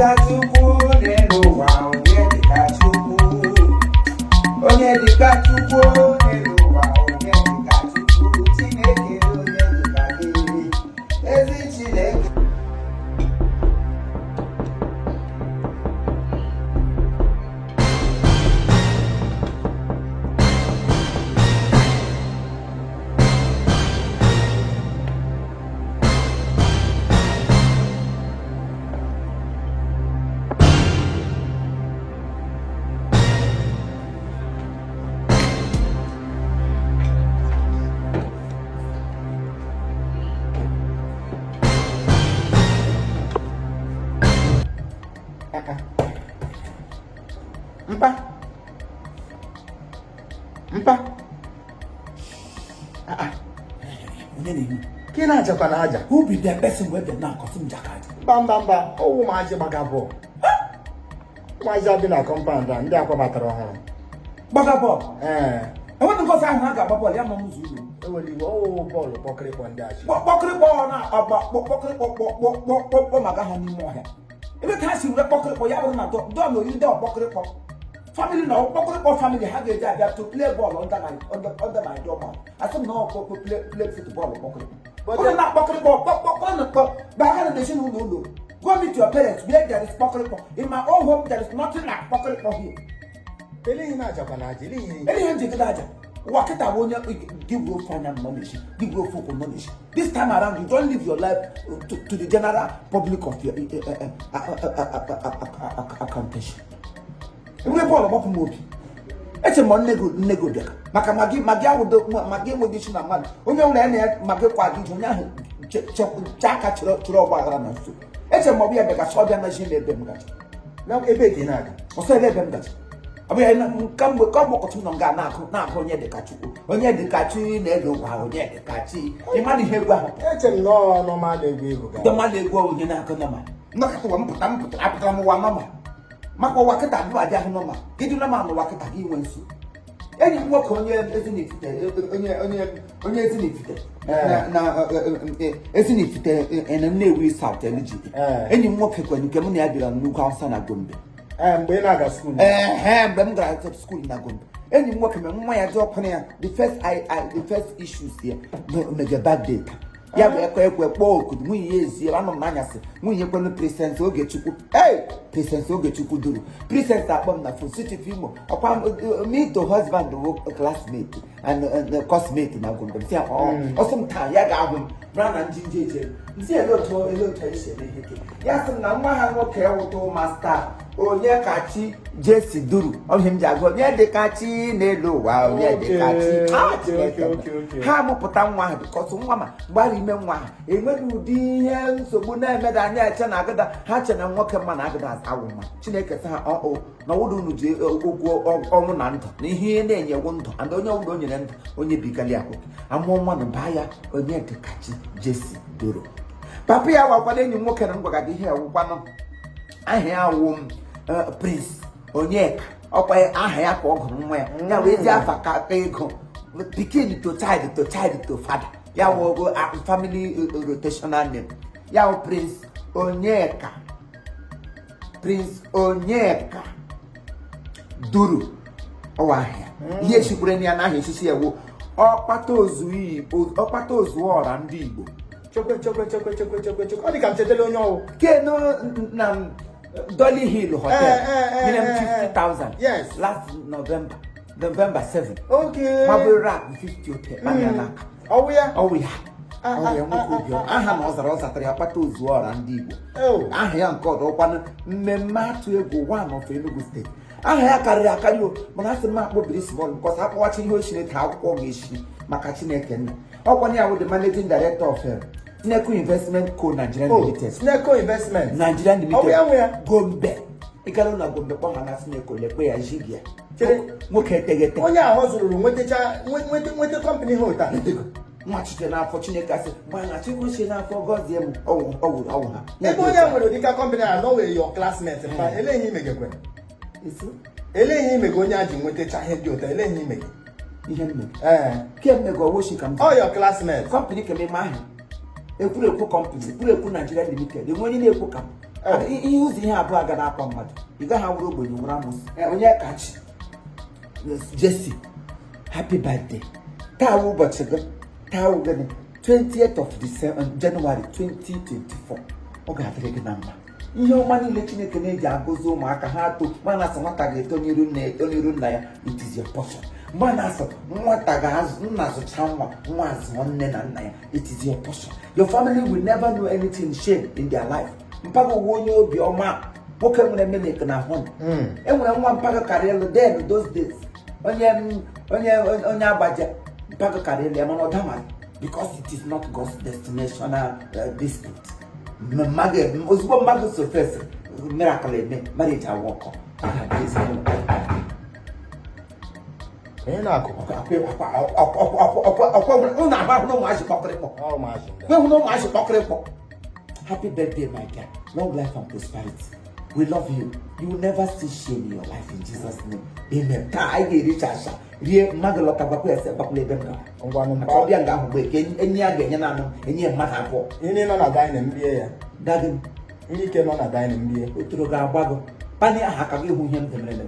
dịka Chukwu n'elu ụwa, onye dịka Chukwu, onye dịka Chukwu n'elu ụwa, onye dịka Chukwu, Chineke, onye dịka gị, ezi Chineke. Mpa, mpa. Ah, ah. Onye na-eme? Ka ị na-ajakwa na aja. Who be the person wey dey now cause m jaka aja? Mba, mba, mba, ọwụ ụmụazị gbaga bọọlụ, ụmụazị a bi na compound a, ndị akwabatara ọhụrụ. Gbaga bọọlụ? Ee. Enweghị nkọsi ahụ ha ga-agba bọọlụ ya ma m zụ ụlọ. Ewere iwe, ọwụ bọọlụ kpọkịrịkpọ ndị achị. Kpọkịrịkpọ na-agba kpọkịrịkpọ kpọkpọkpọkpọ maka ha n'ime ọhịa. Ebe ka ha si were kpọkịrịkpọ ya bụrụ na dọ na oriri dọ kpọkịrịkpọ family na kpọkịrịkpọ family ha ga-eji abịa to play ball under my doormat. Asị m na ọ kpọkpọ play play football kpọkịrịkpọ. Ụlọ na kpọkịrịkpọ kpọkpọkpọ na kpọ baga na ezinụlọ ụlọ. Go meet your parents where there is kpọkịrịkpọ. In my own home, there is nothing like kpọkịrịkpọ here. Ele ihe na-ajakwa na aja, ele ihe. Ele ihe njigide aja ụwa kịta bụ onye gị wuru ofe anya nọ n'isi, gị wuru ofe ụkwụ nọ n'isi. This time around, you don't live your life to the general public of your accountation. Enwere bọọlụ gbapụ m obi, eche m nne gị, nne gị bịara maka ma gị awụdo ma gị enweghị isi na mmadụ onye nwere ya na ya ma gị kwa gị ije onye ahụ chee aka chịrị ọgba aghara na nso. Eche m ọ bụ ya bịa gasị ọbịa na ji ebe m gacha. Na ebe ka ị na-aga? Ọsọ ebe ebe m gacha ọ bụ ya na kamgbe ka ọgbakọtụ nọ nga na-akụ na-akụ onye dịka Chukwu, onye dịka chi na-elu ụwa, onye dịka chi. Ị mara ihe egwu ahụ? Eche m na ọ normal egwu egwu ga. Normal egwu onye na-akụ normal nnọkọta ụwa mpụta mpụtara apụtara m ụwa normal maka ụwa kịta abụ adị ahụ normal gị dị normal n'ụwa kịta gị nwee nsogbu. Enyi m nwoke onye Ezinifite, onye Ezinifite na Ezinifite na Nnewi South LGA. Enyi m nwoke kwere nke mụ na ya bịara n'ugwu Awụsa na Gombe. Ee, mgbe ị na-aga school. Ehe, mgbe m gara school na Gombe, enyi m nwoke mere nwa ya dị ọkpara ya the first I the first issues ya mege birthday taa. Ya wee kwe ekwe kpọọ oku nwunye ya ezie. Anọ m n'anyasị, nwunye kwenu Princess Ogechukwu, hey, Princess Ogechukwu duru Princess akpọ m na phone si Chief Imo ọkwa me to husband wo classmate and coursemate na Gombe. Si ya ọsọ m taa ya ga-ahụ m mara na njinji eje nsi ele otu esi eme ihe ke ya sị m na nwa ha nwoke wụtụ master onye kachi jesi duru ọhịa m ji agụ onye dịka chi n'elu ụwa, onye dịka chi. Ah, Chineke. Ha amụpụta nwa ahụ because nwa ma mgbara ime nwa ahụ enweghị ụdị ihe nsogbu na-emeda anya eche na agada ha che na nwoke mma na agada awụ mma. Chineke sị ha ọ na ọwụrụ unu ji okwu ọnwụ na ndụ na ihe na-enyewu ndụ and onye ọbụla o nyere ndụ onye bigali akwụkwọ amụọ nwa na baa ya onye dịka chi jesi doro. Papa ya wakwana enyi m nwoke na m gwara gị ihe ewukwanụ aha ya awụ m Prince Onyeka ọkwa aha ya ka ọ gụrụ nwa ya, ya wee ji afa ka ego pikin to child to child to father ya wụ ogo family rotational name ya wụ Prince Onyeka, Prince Onyeka Duru ọwa ahịa ihe esikwere ya n'aha esisi ya wụ ọkpata ozu Igbo, ọkpata ozu ọra ndị Igbo. Chekwe, chekwe, chekwe, chekwe, chekwe, chekwe, ọ dị ka m chetara onye ọwụ. Keno na Dolly Hill Hotel nyere m 50,000 last November, November 7. Mabụ rap 50 hotel kpamịa n'aka. Ọwụ ya? Ọwụ ya. Ah, ọwụ ya. Ah, Nwoke ah, obi aha na ọ zara ọ zatara ya kpata ozu ọra ndị Igbo. Aha ya nke ọdọ ọkwanụ mmemme atụ egwu one of Enugu State. Aha ya karịrị akarị o, mana asị m akpọbiri small because akpọwachi ihe o shiri ka akwụkwọ ga-esi maka Chineke nna. Ọkwanụ ya wụ the managing director of Sineco Investment Co Nigeria Limited. Sineco Investment Nigeria Ọ bụ ya nwe ya? Limited, Gombe. Ịgara na Gombe kpọ ha na Sineco lekwe ya jibia. Chere. Nwoke eteghete. Onye ahụ zụrụrụ nwetacha nweta company ha ụta. Nwa chite n'afọ Chineke asị mgbe na Chukwu si n'afọ gọzie m ọwụ ọwụ ọwụ ha. Ebe onye a nwere ụdịka company a nọwee your classmate mpa, ele ihe imegekwe? Isi? Ele ihe imege onye a ji nwetacha ihe dị ụtọ? Ele ihe imege? Ihe mmege? Ee. Kemgbe ọwụshi ka m Ọ your classmate. Company kemgbe ahụ ekwurekwu company Ekwurekwu Nigeria Limited enwe onye na-ekwu ka m. Ihe ụzọ ihe abụọ aga na-akwa mmadụ, ị gaghị awụrụ ogbenye, nwụrụ amụsị. Onye kachi Jesse, happy birthday. Taa wụ ụbọchị gị. Taa wụ gịnị? 20th of December, January 2024. Ọ ga-adịrị gị na mma. Ihe ọma niile Chineke na-eji agọzi ụmụaka ha atọ ma na-asị nwata ga-eto n'iru nna, eto n'iru nna ya. It is your portion. Mgbe a na-asị nwata ga-azụ nna, zụcha nwa, nwa azụọ nne na nna ya. It is your portion. Your family will never know anything shame in their life. Mpago wu onye obi ọma, nwoke nwere milk na honey. Enwere nwa mpago karịa elu then those days, onye onye onye agbaja mpago karịa elu ya, mana ọ damaghị because it is not God's destination. Dispute mmadụ ozugbo mmadụ so first miracle eme, marriage awọkọ, ọ ga-abụ ezinụlọ. Onye na-akụ? Ụnụ ahụ ahụ na ụmụazị kpọkịrịkpọ. Ọ ụmụazị ndị a. Hụ na ụmụazị kpọkịrịkpọ. Happy birthday, my guy. Long life and prosperity. We love you. You will never see shame in your life, in Jesus' name, amen. Taa anyị ga-eri chacha rie mmadụ lọta, gwakwa ya sị gbakwala ebe m gara. Ngwanụ. Maka ọbịa nga ahụ, mgbe ka enyi ya ga-enye naanị enyi ya mmadụ abụọ. Ihe niile nọ na dining, m rie ya? Gagị. Nri ike nọ na dining, m rie? Otoro ga-agba gị pani aha ka gị hụ ihe m demere.